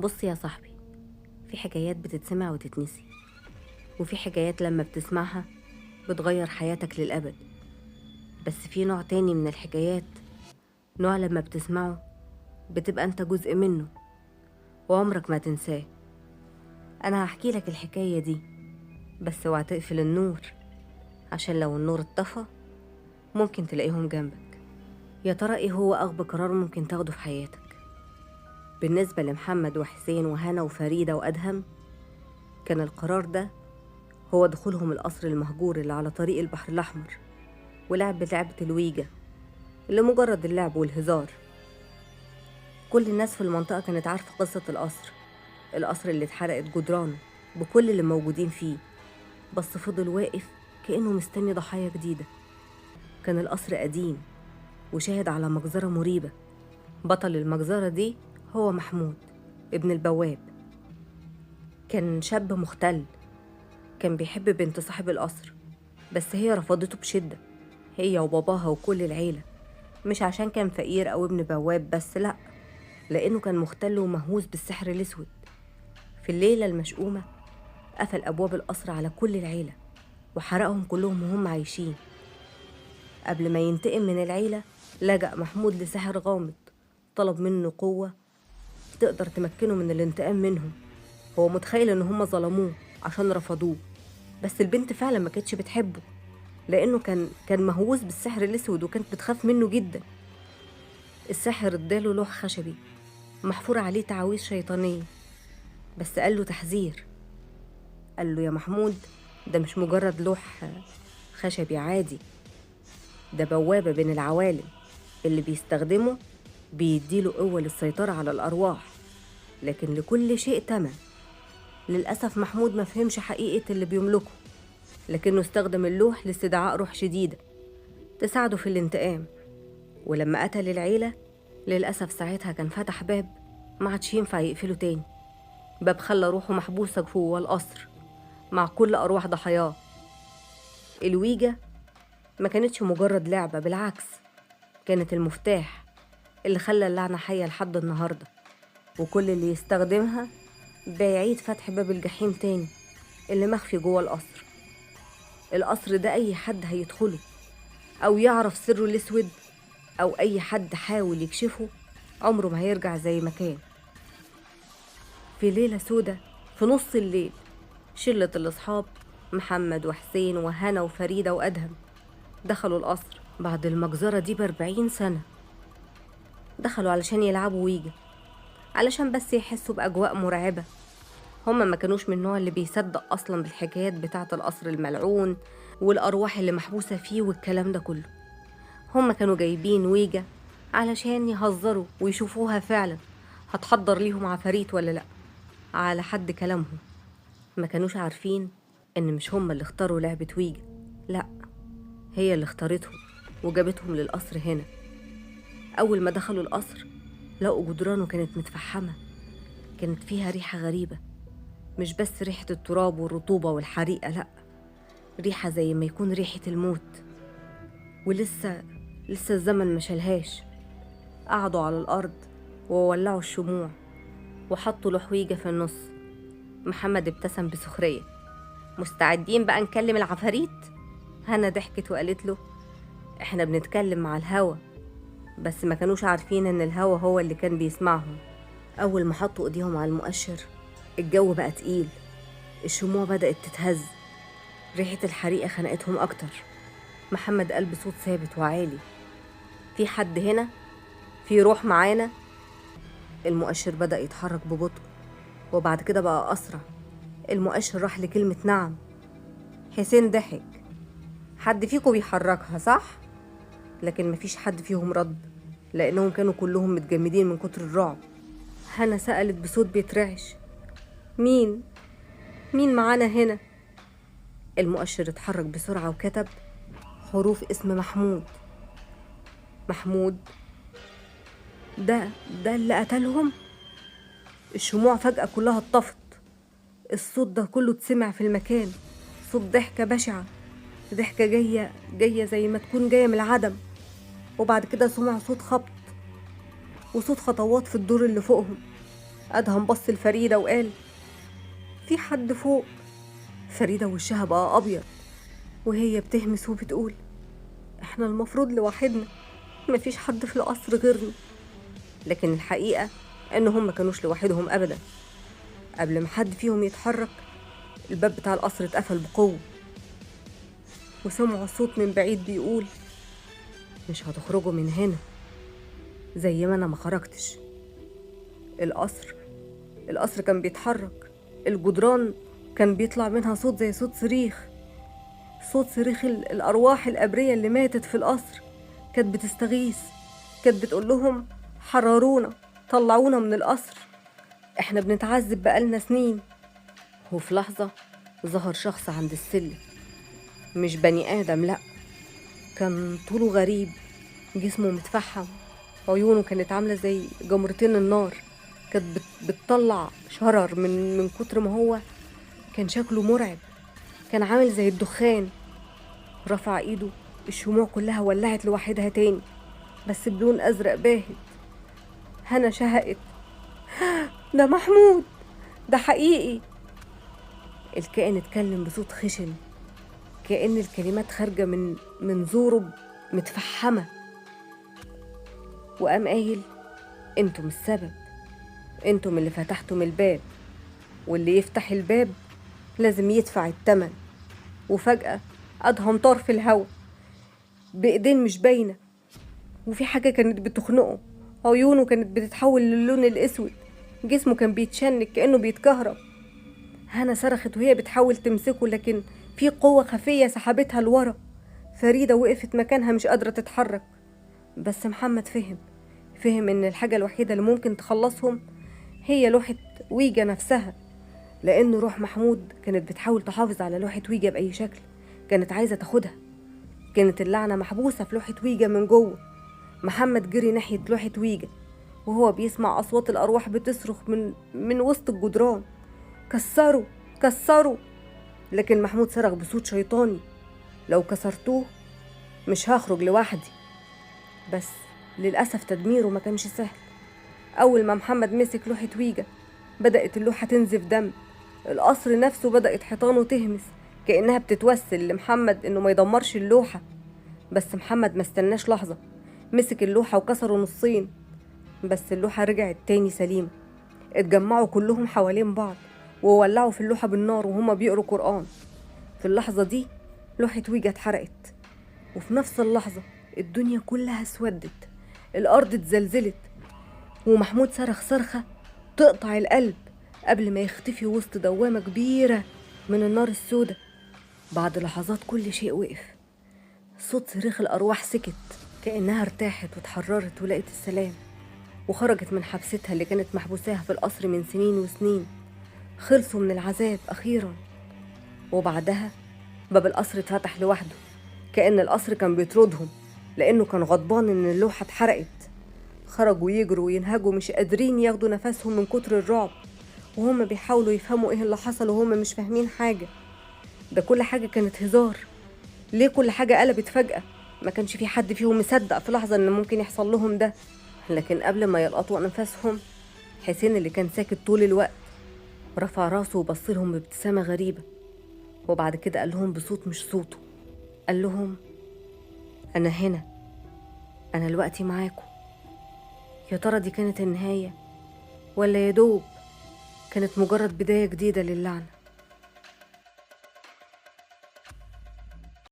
بص يا صاحبي، في حكايات بتتسمع وتتنسي، وفي حكايات لما بتسمعها بتغير حياتك للأبد. بس في نوع تاني من الحكايات، نوع لما بتسمعه بتبقى انت جزء منه وعمرك ما تنساه. انا هحكي لك الحكاية دي، بس اوعى تقفل النور، عشان لو النور اتطفى ممكن تلاقيهم جنبك. يا ترى ايه هو اغبى قرار ممكن تاخده في حياتك؟ بالنسبة لمحمد وحسين وهنا وفريدة وأدهم، كان القرار ده هو دخولهم القصر المهجور اللي على طريق البحر الأحمر ولعب لعبة الويجا لمجرد اللعب والهزار. كل الناس في المنطقة كانت عارفة قصة القصر، القصر اللي اتحرقت جدرانه بكل اللي موجودين فيه، بس فضل واقف كأنه مستني ضحايا جديدة. كان القصر قديم وشاهد على مجزرة مريبة. بطل المجزرة دي هو محمود ابن البواب. كان شاب مختل، كان بيحب بنت صاحب القصر، بس هي رفضته بشدة، هي وباباها وكل العيلة. مش عشان كان فقير أو ابن بواب بس، لأ، لأنه كان مختل ومهووس بالسحر الأسود. في الليلة المشؤومة قفل أبواب القصر على كل العيلة وحرقهم كلهم وهم عايشين. قبل ما ينتقم من العيلة لجأ محمود لساحر غامض، طلب منه قوة تقدر تمكنه من الانتقام منهم. هو متخيل ان هم ظلموه عشان رفضوه، بس البنت فعلا ما كانتش بتحبه، لانه كان مهووس بالسحر الاسود وكانت بتخاف منه جدا. الساحر اداله لوح خشبي محفور عليه تعاويذ شيطانية، بس قال له تحذير. قال له يا محمود، ده مش مجرد لوح خشبي عادي، ده بوابة بين العوالم، اللي بيستخدمه بيديله قوة للسيطرة على الأرواح، لكن لكل شيء تمن. للأسف محمود ما فهمش حقيقة اللي بيملكه، لكنه استخدم اللوح لاستدعاء روح شديدة تساعده في الانتقام. ولما قتل العيلة للأسف ساعتها كان فتح باب ما عادش ينفع يقفله تاني، باب خلى روحه محبوسة جوه القصر مع كل أرواح ضحاياه. الويجا ما كانتش مجرد لعبة، بالعكس كانت المفتاح اللي خلى اللعنة حية لحد النهاردة، وكل اللي يستخدمها بيعيد فتح باب الجحيم تاني اللي مخفي جوه القصر. القصر ده أي حد هيدخله أو يعرف سره الأسود أو أي حد حاول يكشفه عمره ما هيرجع زي ما كان. في ليلة سودة في نص الليل، شلة الأصحاب محمد وحسين وهنا وفريدة وأدهم دخلوا القصر بعد المجزرة دي ب40 سنة. دخلوا علشان يلعبوا ويجا، علشان بس يحسوا بأجواء مرعبة. هما ما كانوش من النوع اللي بيصدق أصلا بالحكايات بتاعة القصر الملعون والأرواح اللي محبوسة فيه والكلام ده كله. هما كانوا جايبين ويجا علشان يهزروا ويشوفوها فعلا هتحضر ليهم عفاريت ولا لأ. على حد كلامهم ما كانوش عارفين إن مش هما اللي اختاروا لعبة ويجا، لأ، هي اللي اختارتهم وجابتهم للقصر هنا. أول ما دخلوا القصر لقوا جدرانه كانت متفحمة، كانت فيها ريحة غريبة، مش بس ريحة التراب والرطوبة والحريقة، لأ، ريحة زي ما يكون ريحة الموت، ولسه لسه الزمن ما شالهاش. قعدوا على الأرض وولعوا الشموع وحطوا لوح ويجا في النص. محمد ابتسم بسخرية، مستعدين بقى نكلم العفاريت؟ هنا ضحكت وقالت له احنا بنتكلم مع الهوا، بس ما كانوش عارفين ان الهوا هو اللي كان بيسمعهم. اول ما حطوا ايديهم على المؤشر الجو بقى تقيل، الشموع بدأت تتهز، ريحة الحريقة خنقتهم اكتر. محمد قال بصوت ثابت وعالي، في حد هنا؟ في روح معانا؟ المؤشر بدأ يتحرك ببطء وبعد كده بقى أسرع. المؤشر راح لكلمة نعم. حسين ضحك، حد فيكم بيحركها صح؟ لكن مفيش حد فيهم رد، لأنهم كانوا كلهم متجمدين من كتر الرعب. هنا سألت بصوت بيترعش، مين؟ مين معانا هنا؟ المؤشر اتحرك بسرعة وكتب حروف اسم محمود. محمود ده اللي قتلهم؟ الشموع فجأة كلها اتطفت، الصوت ده كله اتسمع في المكان، صوت ضحكة بشعة، ضحكة جاية زي ما تكون جاية من العدم. وبعد كده سمع صوت خبط وصوت خطوات في الدور اللي فوقهم. أدهم بص لفريدة وقال في حد فوق. فريدة وشها بقى أبيض وهي بتهمس وبتقول احنا المفروض لوحدنا، مفيش حد في القصر غيرنا. لكن الحقيقة إنهم ما كانوش لوحدهم أبدا. قبل ما حد فيهم يتحرك الباب بتاع القصر اتقفل بقوة، وسمعوا صوت من بعيد بيقول مش هتخرجوا من هنا زي ما أنا ما خرجتش. القصر كان بيتحرك، الجدران كان بيطلع منها صوت زي صوت صريخ، صوت صريخ الأرواح الأبرية اللي ماتت في القصر. كانت بتستغيث، كانت بتقول لهم حررونا، طلعونا من القصر، احنا بنتعذب بقالنا سنين. وفي لحظة ظهر شخص عند السلم، مش بني آدم، لأ، كان طوله غريب، جسمه متفحم، عيونه كانت عاملة زي جمرتين النار، كانت بتطلع شرر من كتر ما هو كان شكله مرعب، كان عامل زي الدخان. رفع ايده، الشموع كلها ولعت لوحدها تاني بس بلون أزرق باهت. هنا شهقت، ده محمود، ده حقيقي. الكائن اتكلم بصوت خشن كأن الكلمات خارجة من زوره متفحمة، وقام قايل انتم السبب، انتم اللي فتحتم الباب، واللي يفتح الباب لازم يدفع الثمن. وفجأة أدهم طار في الهوا بإيدين مش باينة، وفي حاجة كانت بتخنقه، عيونه كانت بتتحول للون الأسود، جسمه كان بيتشنج كأنه بيتكهرب. هنا صرخت وهي بتحاول تمسكه، لكن في قوة خفية سحبتها لورا. فريدة وقفت مكانها مش قادرة تتحرك. بس محمد فهم إن الحاجة الوحيدة اللي ممكن تخلصهم هي لوحة ويجا نفسها، لأن روح محمود كانت بتحاول تحافظ على لوحة ويجا بأي شكل، كانت عايزة تاخدها. كانت اللعنة محبوسة في لوحة ويجا من جوه. محمد جري ناحية لوحة ويجا وهو بيسمع أصوات الأرواح بتصرخ من وسط الجدران، كسروا كسروا. لكن محمود صرخ بصوت شيطاني، لو كسرتوه مش هخرج لوحدي. بس للأسف تدميره ما كانش سهل. أول ما محمد مسك لوحة ويجا بدأت اللوحة تنزف دم، القصر نفسه بدأت حيطانه تهمس كأنها بتتوسل لمحمد إنه ما يدمرش اللوحة. بس محمد ما استناش لحظة، مسك اللوحة وكسره نصين، بس اللوحة رجعت تاني سليمة. اتجمعوا كلهم حوالين بعض وولعوا في اللوحة بالنار وهما بيقروا قرآن. في اللحظة دي لوحة ويجا اتحرقت، وفي نفس اللحظة الدنيا كلها اسودت، الأرض اتزلزلت، ومحمود صرخ صرخة تقطع القلب قبل ما يختفي وسط دوامة كبيرة من النار السوداء. بعد لحظات كل شيء وقف، صوت صريخ الأرواح سكت، كأنها ارتاحت وتحررت ولقت السلام، وخرجت من حبستها اللي كانت محبوساها في القصر من سنين وسنين. خلصوا من العذاب أخيرا. وبعدها باب القصر اتفتح لوحده، كأن القصر كان بيطردهم لأنه كان غضبان إن اللوحة اتحرقت. خرجوا يجروا وينهجوا مش قادرين ياخدوا نفسهم من كتر الرعب، وهم بيحاولوا يفهموا إيه اللي حصل وهم مش فاهمين حاجة. ده كل حاجة كانت هزار، ليه كل حاجة قلبت فجأة؟ ما كانش في حد فيهم مصدق في لحظة إن ممكن يحصل لهم ده. لكن قبل ما يلقطوا أنفاسهم، حسين اللي كان ساكت طول الوقت رفع راسه وبص لهم بابتسامة غريبة، وبعد كده قال لهم بصوت مش صوته، قال لهم أنا هنا، أنا دلوقتي معاكم. يا ترى دي كانت النهاية ولا يا دوب كانت مجرد بداية جديدة للعنة؟